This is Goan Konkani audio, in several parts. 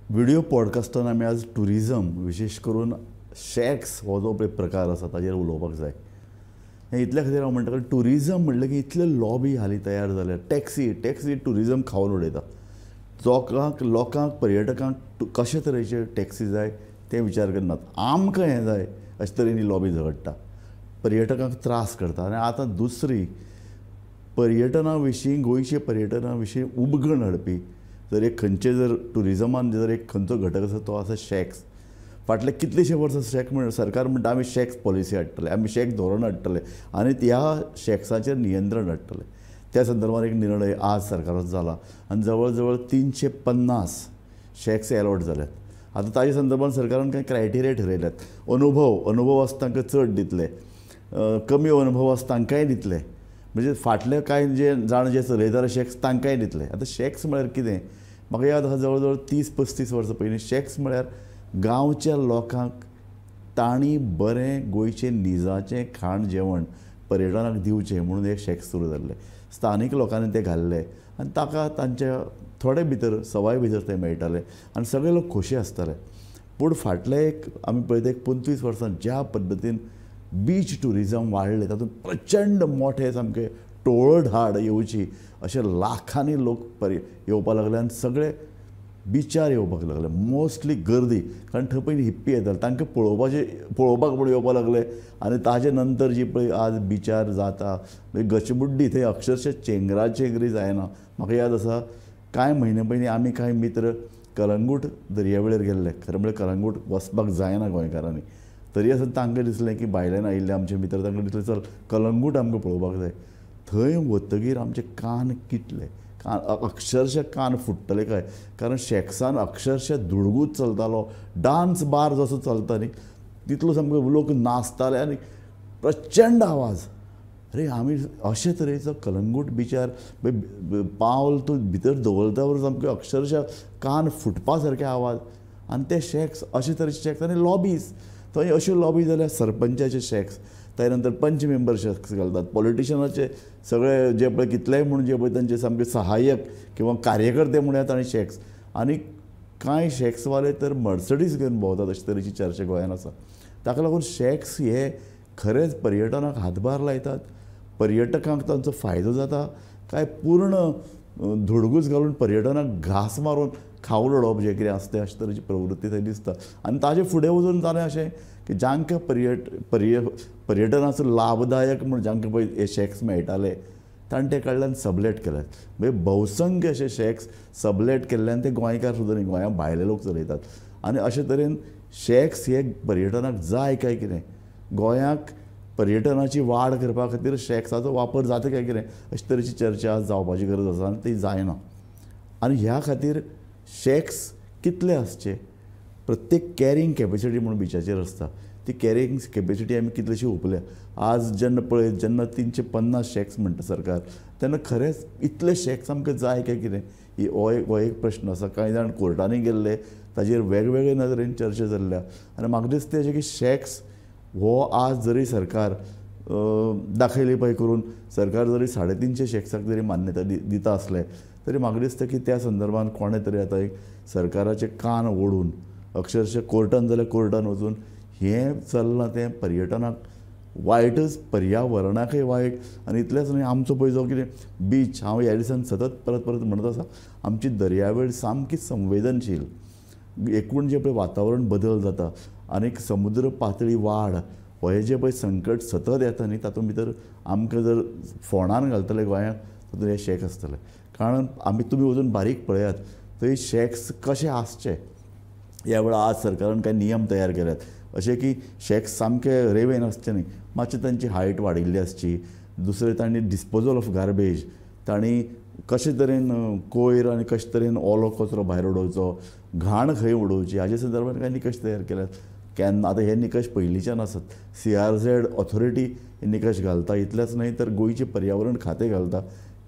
व्हिडियो पॉडकास्टान आमी आज टुरिजम, विशेश करून शॅक्स हो जो पळय प्रकार आसा ताजेर उलोवपाक जाय. हें इतल्या खातीर हांव म्हणटा, टुरिजम म्हणलें की इतले लॉबी हालीं तयार जाल्या. टॅक्सी टॅक्सी टुरिजम खावन उडयता. लोकांक पर्यटकांक कशे तरेचे टॅक्सी जाय ते विचार करनात. आमकां हें जाय अशे तरेन ही लॉबी झगडटा, पर्यटकांक त्रास करता. आनी आतां दुसरी पर्यटना विशीं, गोंयचे पर्यटना विशीं उबगण हाडपी जर एक खंयचे जर टुरिजमान जर एक खंयचो घटक आसा तो आसा शॅक्स. फाटले कितलेशे वर्सां शॅक म्हण सरकार म्हणटा आमी शॅक्स पॉलिसी हाडटले, आमी शॅक धोरण हाडटले आनी त्या शॅक्साचेर नियंत्रण हाडटले. त्या संदर्भात एक निर्णय आज सरकाराचो जाला आनी जवळ जवळ 350 शॅक्स एलॉट जाल्यात. आतां ताजे संदर्भात सरकारान कांय क्रायटेरिया ठरयल्यात. अनुभव आसा तांकां चड दितले, कमी अनुभव आसा तांकांय दितले, म्हणजे फाटले कांय जे जाण जे चलयताले शॅक्स तांकांय दितले. आतां शॅक्स म्हळ्यार कितें, म्हाका याद आसा जवळ जवळ 30-35 वर्सां पयलीं शॅक्स म्हळ्यार गांवच्या लोकांक तांणी बरें गोंयचें निजाचें खाण जेवण पर्यटनाक दिवचें म्हणून एक शॅक्स सुरू जाल्ले. स्थानीक लोकांनी ते घाल्ले आनी ताका तांच्या थोडे भितर सवाय भितर ते मेळटाले आनी सगळे लोक खोशी आसताले. पूण फाटले एक आमी पळयता एक 25 वर्सां ज्या पद्दतीन बीच टुरिजम वाडलें तातूंत प्रचंड मोठे सामके टोळधाड येवची अशे लाखांनी लोक येवपाक लागले आनी सगळे बिचार येवपाक लागले. मोस्टली गर्दी, कारण थंय पयलीं हिप्पी येताले, तांकां पळोवपाक म्हूण येवपाक लागले. आनी ताजे नंतर जी पळय आज बिचार जाता गचबुड्डी, थंय अक्षरशः चेंगराचेंगरी जायना. म्हाका याद आसा कांय म्हयने पयलीं आमी कांय मित्र कलंगूट दर्यावेळेर गेल्ले. खरें म्हळ्यार कलंगूट वचपाक जायना गोंयकारांनी, तरी आसतना तांकां दिसलें की भायल्यान आयिल्ले आमचे मित्र, तांकां दिसलें चल कलंगूट आमकां पळोवपाक जाय. थंय वतगीर आमचे कान किटले, कान अक्षरशः कान फुट्टले काय, कारण शॅक्सान अक्षरशः धुडगूच चलतालो. डान्स बार जसो चलता न्ही तितलो सामको लोक नाचताले आनी प्रचंड आवाज. अरे आमी अशे तरेचो कलंगूट बिचार पावल तूं भितर दवरता बरोबर सामके अक्षरशः कान फुटपा सारके आवाज. आनी ते शॅक्स अशे तरेचे शॅक्स आनी लॉबीज, थंय अश्यो लॉबी जाल्यार सरपंचाचे शॅक्स, ताजे नंतर पंच मेंबर शॅक्स घालतात, पॉलिटिशनाचे सगळे जे पळय कितलेय म्हूण जे पळय तांचे सामके सहाय्यक किंवा कार्यकर्ते म्हणूया तांणी शॅक्स. आनी कांय शॅक्सवाले तर मर्सडीज घेवन भोंवतात अशे तरेची चर्चा गोंयांत आसा. ताका लागून शॅक्स हे खरेंच पर्यटनाक हातभार लायतात, पर्यटकांक तांचो फायदो जाता काय पूर्ण धुडगूस घालून पर्यटनाक घास मारून खावल उडोवप जें कितें आसता तें अशे तरेची प्रवृत्ती थंय दिसता. आनी ताजे फुडें वचून जालें अशें की जांकां पर्यटनाचो लाभदायक म्हूण जांकां पळय हे शॅक्स मेळटाले तांणी ते कडल्यान सबलेट केल्यात. म्हणजे भोवसंख्य अशे शॅक्स सबलेट केल्ल्यान ते गोंयकार सुद्दां न्ही, गोंया भायले लोक चलयतात. आनी अशे तरेन शॅक्स हे पर्यटनाक जाय काय कितें, गोंयाक पर्यटनाची वाड करपा खातीर शॅक्साचो वापर जाता काय कितें अशे तरेची चर्चा आज जावपाची गरज आसा आनी ती जायना. आनी ह्या खातीर शॅक्स कितले आसचे, प्रत्येक कॅरिंग कॅपेसिटी म्हूण बिचाचेर आसता, ती कॅरिंग कॅपेसिटी आमी कितलीशी हुपल्या. आज जेन्ना पळयत जेन्ना 350 शॅक्स म्हणटा सरकार, तेन्ना खरेंच इतले शॅक्स आमकां जाय काय कितें ही हो एक प्रश्न आसा. कांय जाण कोर्टांनी गेल्ले, ताजेर वेगवेगळे नदरेन चर्चा जाल्ल्या. आनी म्हाका दिसता अशें की शॅक्स हो आज जरी सरकार दाखयली पळय करून सरकार जरी 350 शॅक्साक जरी मान्यता दिता आसलें तरी म्हाका दिसता की त्या संदर्भात कोणें तरी आतां एक सरकाराचे कान ओडून अक्षरशः कोर्टान जाल्यार कोर्टान वचून हें चल्लां तें पर्यटनाक वायटच, पर्यावरणाकय वायट. आनी इतलेंच न्हय, आमचो पळय जो कितें बीच, हांव ह्या दिसान सतत परत परत म्हणत आसा, आमची दर्यावेळ सामकी संवेदनशील. एकूण जें पळय वातावरण बदल जाता आनी समुद्र पातळी वाड हो जें पळय संकट सतत येता न्ही, तातूंत भितर आमकां जर फोंडान घालतले गोंयांक तातूंत हे शॅक आसतले. कारण आमी तुमी वचून बारीक पळयात थंय शॅक्स कशे आसचे. ह्या वेळार आज सरकारान कांय नियम तयार केल्यात अशें की शॅक्स सामके रेवेन आसचे न्ही, मातशें तांची हायट वाडिल्ली आसची. दुसरें तांणी डिस्पोजल ऑफ गार्बेज, तांणी कशे तरेन कोयर आनी कशे तरेन ओलो कचरो भायर उडोवचो, घाण खंय उडोवची हाजे संदर्भात कांय निकश तयार केल्यात. केन्ना आतां हे निकश पयलींच्यान आसात. CRZ authority हे निकश घालता, इतलेंच न्हय तर गोंयचें पर्यावरण खातें घालता.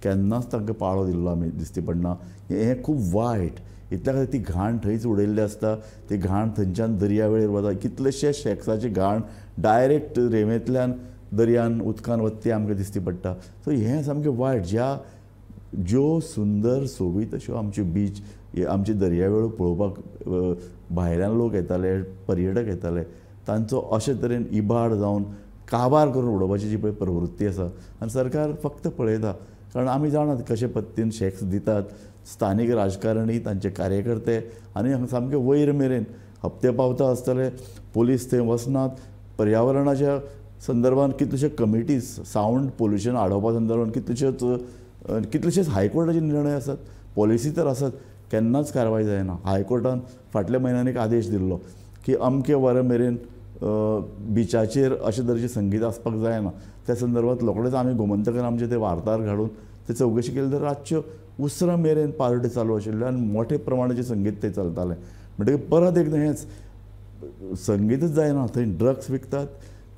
केन्नाच तांकां पाळो दिल्लो आमी दिसती पडना. हें खूब वायट. इतल्या खातीर ती घाण थंयच उडयल्ली आसता, ती घाण थंयच्यान दर्यावेळेर वता. कितलेशे शॅक्साची घाण डायरेक्ट रेंवेंतल्यान दर्यान उदकान वता ती आमकां दिसती पडटा. सो हें सामकें वायट. ज्यो सुंदर सोबीत अश्यो आमच्यो बीच आमची दर्यावेळ पळोवपाक भायल्यान लोक येताले, पर्यटक येताले, तांचो अशे तरेन इबाड जावन काबार करून उडोवपाची जी पळय प्रवृत्ती आसा आनी सरकार फक्त पळयता. कारण आमी जाणात कशे पद्दतीन शॅक्स दितात स्थानीक राजकारणी, तांचे कार्यकर्ते आनी हांगा सामके वयर मेरेन हप्ते पावता आसतले, पोलीस थंय वचनात. पर्यावरणाच्या संदर्भात कितलेशे कमिटीज सावंड पोल्युशन आडोवपा संदर्भात कितलेशेच हायकोर्टाचे निर्णय आसात, पॉलिसी तर आसात, केन्नाच कारवाय जायना. हायकोर्टान फाटल्या म्हयन्यान एक आदेश दिल्लो की अमके वरां मेरेन बिचाचेर अशे तरेचें संगीत आसपाक जायना. त्या संदर्भात रोखडेच आमी गोमंतकान आमचे ते वार्ताहर घाडून ते चवकशी केली तर रातच्यो उसरां मेरेन पार्टी चालू आशिल्ल्यो आनी मोठे प्रमाणाचें संगीत थंय चलतालें. म्हणटकीर परत एकदां हेंच संगीतच जायना, थंय ड्रग्स विकतात,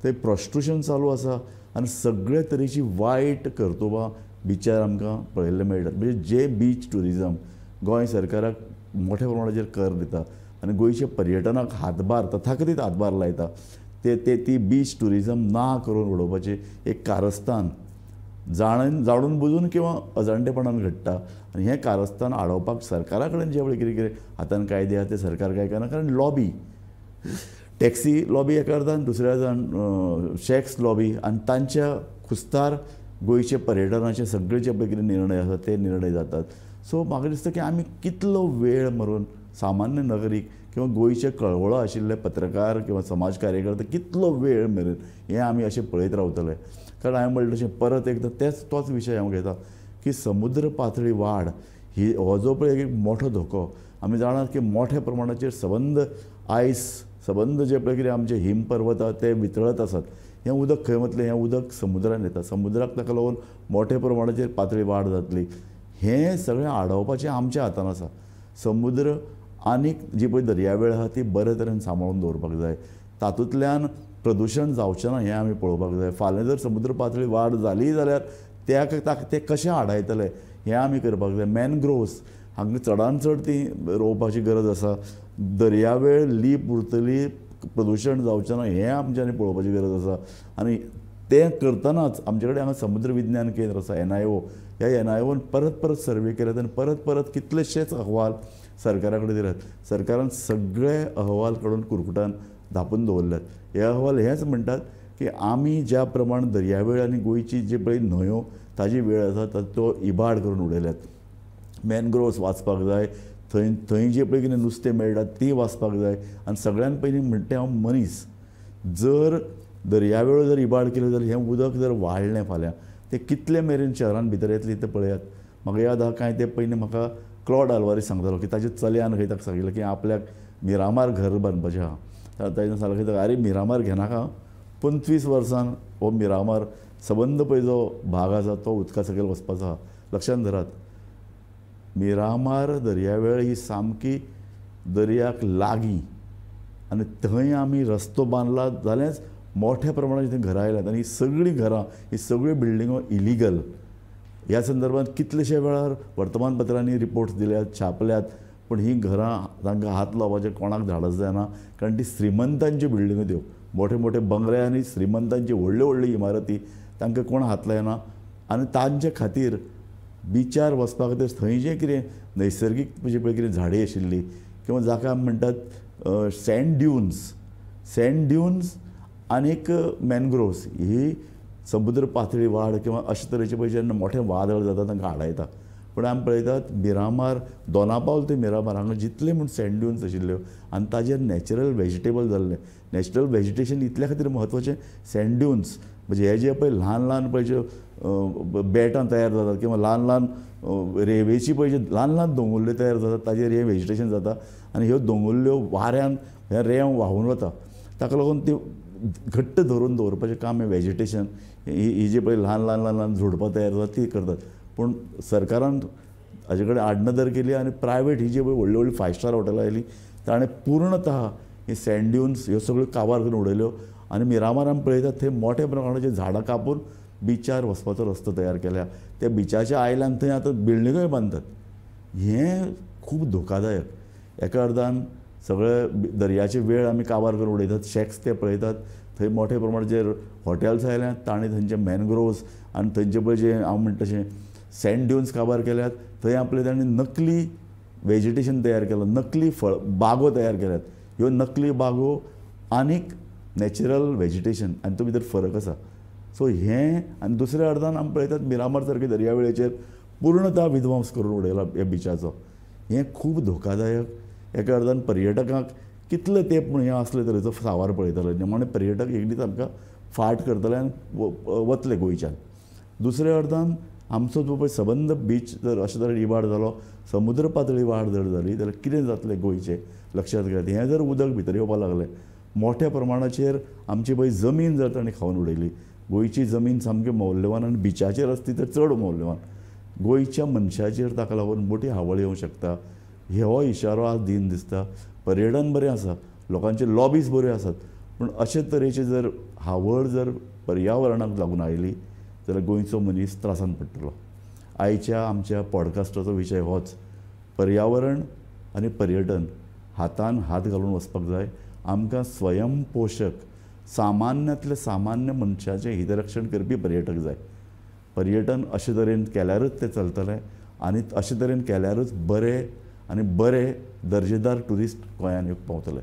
थंय प्रोस्टिट्यूशन चालू आसा आनी सगळे तरेची वायट कर्तुबां बिचार आमकां पळयल्ले मेळटात. म्हणजे जे बीच ट्युरिजम गोंय सरकाराक मोठ्या प्रमाणाचेर कर दिता आनी गोंयच्या पर्यटनाक हातभार, तथाकथीत हातभार लायता, ते ते ती बीच ट्युरिजम ना करून उडोवपाचें एक कारस्थान जाणून बुजून किंवा अजाणटेपणान घडटा. आनी हें कारस्थान आडोवपाक सरकारा कडेन जे पळय कितें कितें हातान कायदे आसा ते सरकार काय करना, कारण लॉबी, टॅक्सी लॉबी एका अर्दान, दुसऱ्या अर्दान शॅक्स लॉबी आनी तांच्या खुस्तार गोंयचे पर्यटनाचे सगळे जे पळय कितें निर्णय आसा ते निर्णय जातात. सो म्हाका दिसता की आमी कितलो वेळ मरून सामान्य नागरीक किंवा गोंयचे कळवळो आशिल्ले पत्रकार किंवा समाज कार्यकर्ते कितलो वेळ मेरेन हें आमी अशें पळयत रावतले. कारण हांवें म्हणलें तशें परत एकदां तोच विशय हांव घेता की समुद्र पातळी वाड ही हो जो पळय एक मोठो धोको. आमी जाणात की मोठ्या प्रमाणाचेर सबंद आयस, सबंद जे पळय कितें आमचे हिमपर्वत आसा ते वितळत आसात. हें उदक खंय वतलें? हें उदक समुद्रान येता, समुद्राक ताका लागून मोठ्या प्रमाणाचेर पातळी वाड जातली. हें सगळें आडोवपाचें आमच्या हातान आसा. समुद्र आनीक जी पळय दर्यावेळ आसा ती बरे तरेन सांबाळून दवरपाक जाय, तातूंतल्यान प्रदुशण जावचें ना हें आमी पळोवपाक जाय. फाल्यां जर समुद्र पातळी वाड जाली जाल्यार ते कशें आडायतले हें आमी करपाक जाय. मॅनग्रोव्स हांगा चडान चड ती रोवपाची गरज आसा. दर्यावेळ लीप उरतली, प्रदुशण जावचें ना हें आमच्यांनी पळोवपाची गरज आसा. आनी तें करतनाच आमचे कडेन हांगा समुद्र विज्ञान केंद्र आसा, NIO. ह्या NIOन परत परत सर्वे केल्यात आनी परत परत कितलेशेच अहवाल सरकारा कडेन दिल्यात. सरकारान सगळे अहवाल काडून कुरकुटान धांपून दवरल्यात. हे अहवाल हेच म्हणटात की आमी ज्या प्रमाण दर्यावेळ आनी गोंयची जी पळय न्हंयो ताजी वेळ आसा तो इबाड करून उडयल्यात. मॅनग्रोव्स वाचपाक जाय, थंय थंय जें पळय कितें नुस्तें मेळटा ती वाचपाक जाय. आनी सगळ्यान पयलीं म्हणटा हांव, मनीस जर दर्यावेळो जर इबाड केलो जाल्यार हें उदक जर वाडलें फाल्यां तें कितले मेरेन शहरान भितर येतलें तें पळयात. म्हाका याद आसा कांय ते पयलीं म्हाका क्लॉड आल्वारीस सांगतालो की ताच्या चलयान खंय ताका सांगिल्लें की आपल्याक मिरामार घर बांदपाचें आसा. ताणें सांगलें की आरे मिरामार घेनाका, 25 वर्सान हो मिरामार सबंद पळय जो भाग आसा तो उदका सकयल वचपाचो आसा. लक्षांत धरात, मिरामार दर्यावेळ ही सामकी दर्याक लागीं आनी थंय आमी रस्तो बांदला जाल्यार मोठ्या प्रमाणात थंय घरां आयल्यात आनी ही सगळीं घरां, ही सगळ्यो बिल्डिंगो इलिगल. ह्या संदर्भात कितलेशे वेळार वर्तमानपत्रांनी रिपोर्ट्स दिल्यात, छापल्यात, पूण हीं घरां तांकां हात लावपाचें कोणाक धाडस जायना, कारण ती श्रीमंतांच्यो बिल्डिंगो त्यो, मोठे मोठे बंगले आनी श्रीमंतांची व्हडल्यो व्हडल्यो इमारती, तांकां कोण हात लायना. आनी तांचे खातीर बिचार वचपा खातीर थंय जें कितें नैसर्गीक जी पळय कितें झाडां आशिल्लीं किंवा जाका आमी म्हणटात सँड ड्युन्स, सँड ड्युन्स आनीक मॅनग्रोव्स ही समुद्र पातळी वाड किंवा अशे तरेचे पळय जेन्ना मोठें वादळ जाता तांकां आडायता. पूण आमी पळयतात मिरामार, दोनापावल ते मिरामार हांगा जितले म्हूण सँड ड्युन्स आशिल्ल्यो आनी ताजेर नॅचरल व्हेजिटेबल जाल्लें. नॅचरल व्हेजिटेशन इतल्या खातीर म्हत्वाचें, सँड ड्युन्स म्हणजे हे जे पळय ल्हान ल्हान पळय ज्यो बेटां तयार जातात किंवा ल्हान ल्हान रेंवेची पळय जे ल्हान ल्हान दोंगुल्ल्यो तयार जातात ताजेर हें व्हेजिटेशन जाता आनी ह्यो दोंगुल्ल्यो वाऱ्यान हें रेंव व्हांवून वता. ताका लागून त्यो घट्ट धरून दवरपाचें काम हें व्हेजिटेशन ही जी पळय ल्हान ल्हान ल्हान ल्हान झुडपां तयार जातात ती करतात. पूण सरकारान हाजे कडेन आडनदर केली आनी प्रायवेट ही जी पळय व्हडली व्हडली 5 स्टार हॉटेलां आयलीं ताणें पूर्णतः ही सँड ड्युन्स ह्यो सगळ्यो काबार करून उडयल्यो आनी मिरामार आमी पळयतात थंय मोठ्या प्रमाणाचेर झाडां कापून बिचार वचपाचो रस्तो तयार केल्या. त्या बिचाच्या आयल्यान थंय आतां बिल्डिंगोय बांदतात. हें खूब धोकादायक. एका अर्दान सगळे दर्याचे वेळ आमी काबार करून उडयतात, शॅक्स ते पळयतात, थंय मोठ्या प्रमाणाचेर हॉटेल्स आयल्यात, ताणें थंयचे मॅनग्रोव्स आनी थंयचे पळय जे हांव म्हणटा तशें सँड ड्युन्स काबार केल्यात. थंय आपले ताणें नकली वेजिटेशन तयार केलां, नकली फळ बागो तयार केल्यात. ह्यो नकली बागो आनीक नॅचरल वेजिटेशन आनी तो भितर फरक आसा. सो हें आनी दुसऱ्या अर्दान आमी पळयतात मिरामार सारके दर्यावेळेचेर पूर्णतः विध्वंस करून उडयला ह्या बिचाचो. हें खूब धोकादायक. एका अर्दान पर्यटकांक कितले तेंप म्हूण हें असले तरेचो सांवार पळयतले, निमाणे पर्यटक एक दीस आमकां फाट करतले आनी वतले गोंयच्यान. दुसऱ्या अर्दान आमचो जो पळय सबंद बीच जर अशे तरेन इबाड जालो, समुद्र पातळी वाड जर जाली जाल्यार कितें जातलें गोंयचें लक्षांत घेयात. हें जर उदक भितर येवपाक लागलें मोठ्या प्रमाणाचेर आमची पळय जमीन जर ताणें खावन उडयली, गोंयची जमीन सामकी मौल्यवान आनी बिचाचेर आसती तर चड मौल्यवान, गोंयच्या मनशाचेर ताका लागून मोठी हावळ येवंक शकता. हो इशारो आज दिन दिसता. पर्यटन बरें आसा, लोकांचे लॉबीज बऱ्यो आसात, पूण अशे तरेचे जर हावळ जर पर्यावरणाक लागून आयली जाल्यार गोंयचो मनीस त्रासान पडटलो. आयच्या आमच्या पॉडकास्टाचो विशय होच, पर्यावरण आनी पर्यटन हातान हात घालून वचपाक जाय. आमकां स्वयंपोशक सामान्यांतले सामान्य मनशाचें हितरक्षण करपी पर्यटक जाय. पर्यटन अशे तरेन केल्यारूच तें चलतलें आनी अशे तरेन केल्यारूच बरे आनी बरे दर्जेदार ट्युरिस्ट गोंयांत येवंक पावतले.